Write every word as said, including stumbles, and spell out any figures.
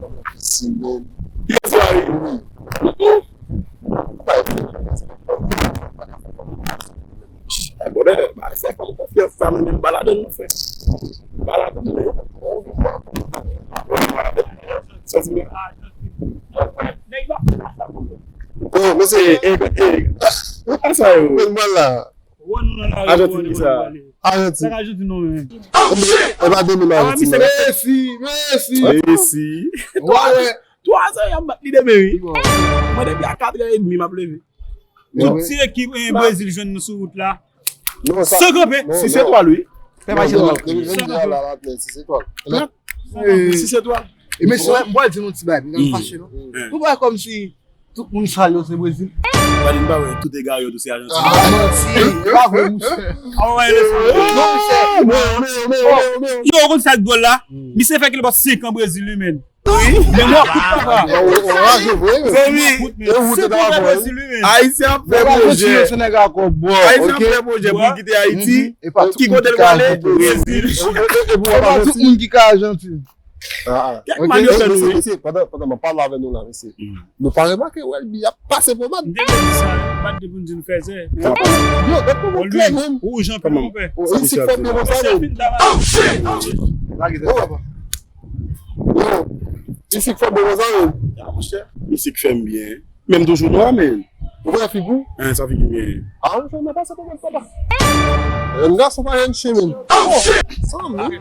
Wi. Bòdè, ba fè fanm konfyans sa, men ba ladann non frè. Ba ladann non. Santi mwen. Bon, mesye, e, e, e, e, sa yo. Mwen la. Ajantin ki sa? Ajantin. Sa ka Ajantin non men. E pa de moun Ajantin. Messi, Messi. Messi. Twa zan y ap bat li demen wi. Mwen depi a katrè edmi m ap leve. Tout ti ekip eh, Brezil jwenn nou sou wout la. San kanpe. Sis etwal wi. Fè mache non. Sis etwal. E mesye, mwen pral di nou ti bagay, m fache non. Ou wè kòmsi tout moun sa yo se Brezil. Gade m pa wè tout egare yo tou se Ajantin. Manti, pa vre mouche. Yo konn sa k dwòl la. Misye fè ki l pa senk an Brezil li menm. Wi. Men mwen kout papa. Ou raje vre. Zemi. Se pou fè Brezil li menm. Ayisyen ap fè pwojè. Ayisyen ap fè pwojè pou l kite Ayiti. Ki kote l prale? Brezil. E pou tout moun ki ka Ajantin. Kèk mal yo fè nou wi. Mesye, pandan, pandan m ap pale avè nou la, mesye. Nou pa remake Welby ap pase pomad? M te vle di sa, m pa t gen pou m di n fèzè. Yo, gad kòman klè menm. Ou jan pè monpè. Misye fè byen konsa menm. Lage tèt papa. Yo, misye fè byen konsa menm. Ya monchè, misye fè m byen. Men m toujou nwa men. Ou wè figi w? Hein, sa figi m byen. Ah, ou fè m pase pomad papa. Yon gason pa yon chen menm. Sa menm.